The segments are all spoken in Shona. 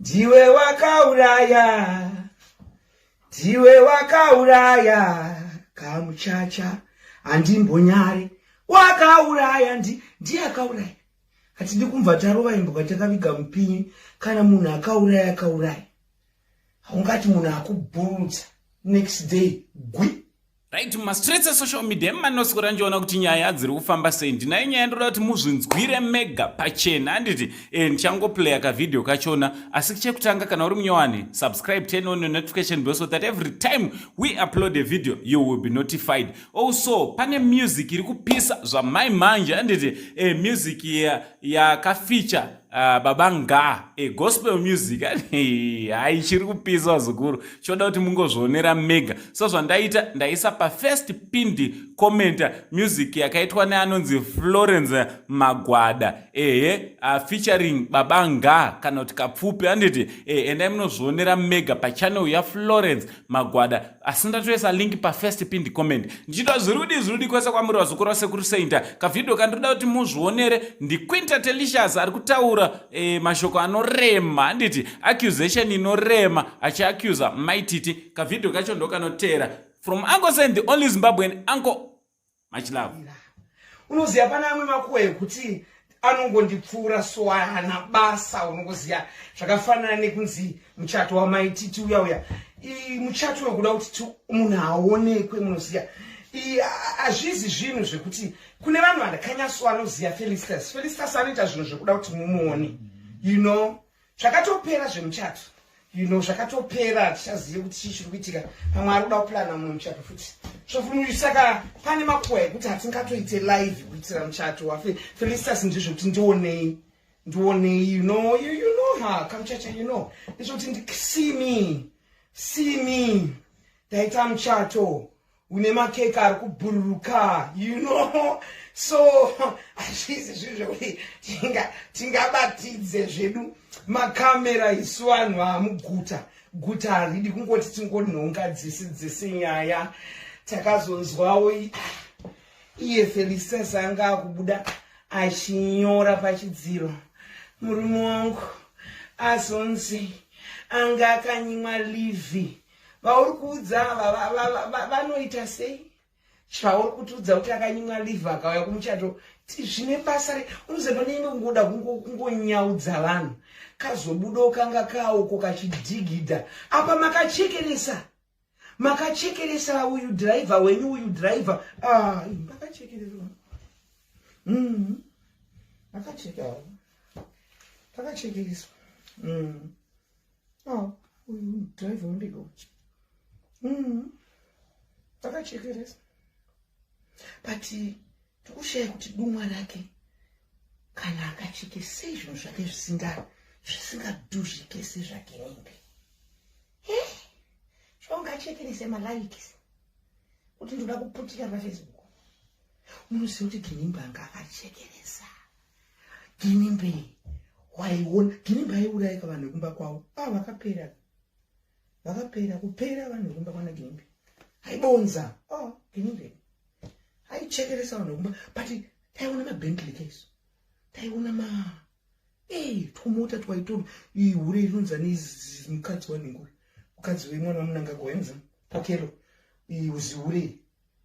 Ndiwe wakauraya, ndiwe wakauraya Kamuchacha, handimbonyare. Wakauraya, ndiye akauraya. Hatidi kumva tarova imbwa takaviga mupinyi. Kana munhu akauraya, akauraya. Haungati munhu akubhurutsa, next day gwi. Right, mumastreets esocial media emanoswera ndichiona kuti nyaya dziri kufamba sei. Ndinayo nyaya, ndoda kuti muzvinzwire mega pachena, handiti? Ndichangoplaya kavhidhiyo kachona, asi chekutanga, kana uri munyowani, subscribe, turn on your notification bell so that every time we upload a video you will be notified. Also pane music iri kupisa zvamai manje, handiti? Music yakafeature Baba Nga, gospel music. Hai, chiri kupisa vazukuru, choda kuti mungozvionera mega. So zvandaita, ndaisa pafirst pinned comment music yakaitwa neanonzi Florence Magwada, ehe, featuring Baba Nga kana kuti Kapfupi, handiti? Endai munozvionera mega pachannel yaFlorence Magwada, asi ndatoisa link pafirst pinned comment. Ndichida zviri kudi, zviri kudi kwese kwamuri vazukuru vaSekuru Sainta. Kavhidhiyo kandoda kuti muzvionere ndiQuinta Telicious ari kutaura mashoko anorema, handiti? Accusation inorema, achiaccusa Maititi. Kavhidhiyo kacho ndo kanoteera. From Uncle Saint, the only Zimbabwean uncle, much love. Unoziva, pane amwe makuhwa ekuti anongondipfuura, so haana basa. Unongoziva, zvakafanana nekunzi muchato waMaititi uya uya, muchato wekuda kuti munhu aonekwe. Munoziva, hazvizi zvinhu zvekuti kune vanhu vandakanyaso vanoziva Felicitas. Felicitas anoita zvinhu zvekuda kuti mumuone. Zvakatopera zvemuchato, zvakatopera. Tichazive kuti chii chiri kuitika. Pamwe ari kuda kuplana mumwe muchato futi. Saka pane makuhwa ekuti hatingatoite live kuitira muchato waFelicitas. Ndizvokuti ndionei, ndionei. You know her, Kamuchacha. Ndizvokuti see me, see me, ndaita muchato une makeke ari kubhururuka. So hazvisi zvinhu zvekuti tingabatidze zvedu makamera isu vanhu vamuguta. Guta haridi kungoti tingonhonga dzese dzese nyaya. Takazonzwawo iye Felicitas anga akubuda achinyora pachidziro, murume wangu azonzi anga akanyimwa leave. Vauri kuudza vanoita sei? Zvauri kutiudza kuti akanyimwa leave, akauya kumuchato, zvine basa re? Unoziva, pane imwe kungoda kungonyaudza vanhu. Kazobudawo kanga kaoko kachidhigidha apa. Makachekeresa, makachekeresa uyu dhiraivha wenyu, uyu dhiraivha makachekeresa. Akacheka, akachekereswa. Oh, uyu dhiraivha wendiko akachekeresa, but tikushaya kuti dumwa rake kana akacheke sei zvinhu zvake zvisingadhuzvike sezvaGinimbi. Zvaungachekerese malikes kuti ndoda kuputika paFacebook. Unoziva kuti Ginimbi anga akachekeresa? Ginimbi waiona, Ginimbi aiurayika vanhu vekumba kwavo. A, vakapera, vakapera kupera vanhu vekumba kwana Ginimbi. Aibonza. Oh, Ginimbi aichekeresa vanhu vekumba, but taiona maBentley case, taiona ma tumota twaitorwa. Hure rinonzi ani, mukadzi wanhinguri, mukadzi wemwana waMunangagwa, wainzi Pokelo, zihure.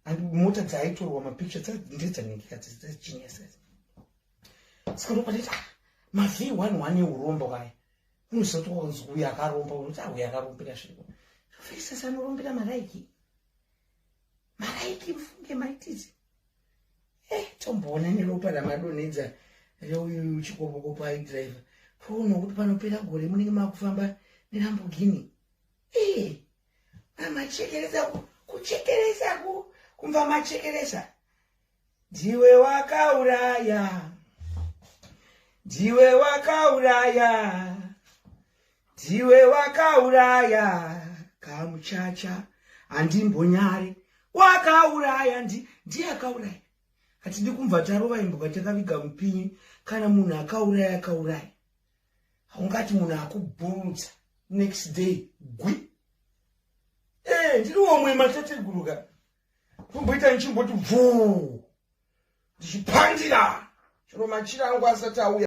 And mota dzaaitorwa mapicture ndedzaningikadzi dzegenius. Saka ndopatiti mav 11 eurombo kaya. Unoziva kuti wakanzi uyu akaromba, unoti auyu akarombera zviriko. Felicitas anorombera malikes, malikes. Mufunge Maititi, tomboona neropa ramadonhedza reuyu chikopokopo aidhiraivha. Toona kuti panopera gore munenge makufamba neLamborghini. Amachekeresa, kuchekeresa, kumva machekeresa. Ndiwe wakauraya, ndiwe wakauraya, ndiwe wakauraya Kamuchacha, handimbonyare. Wakauraya, ndiye akauraya. Hatidi kumva tarova imbwa takaviga mupinyi. Kana munhu akauraya, akauraya. Haungati munhu akubhurutsa, next day gwi. Ndiri womwe mateteguruka kumboita ndichimboti bvuu, ndichipandira chero machira angu asati auya.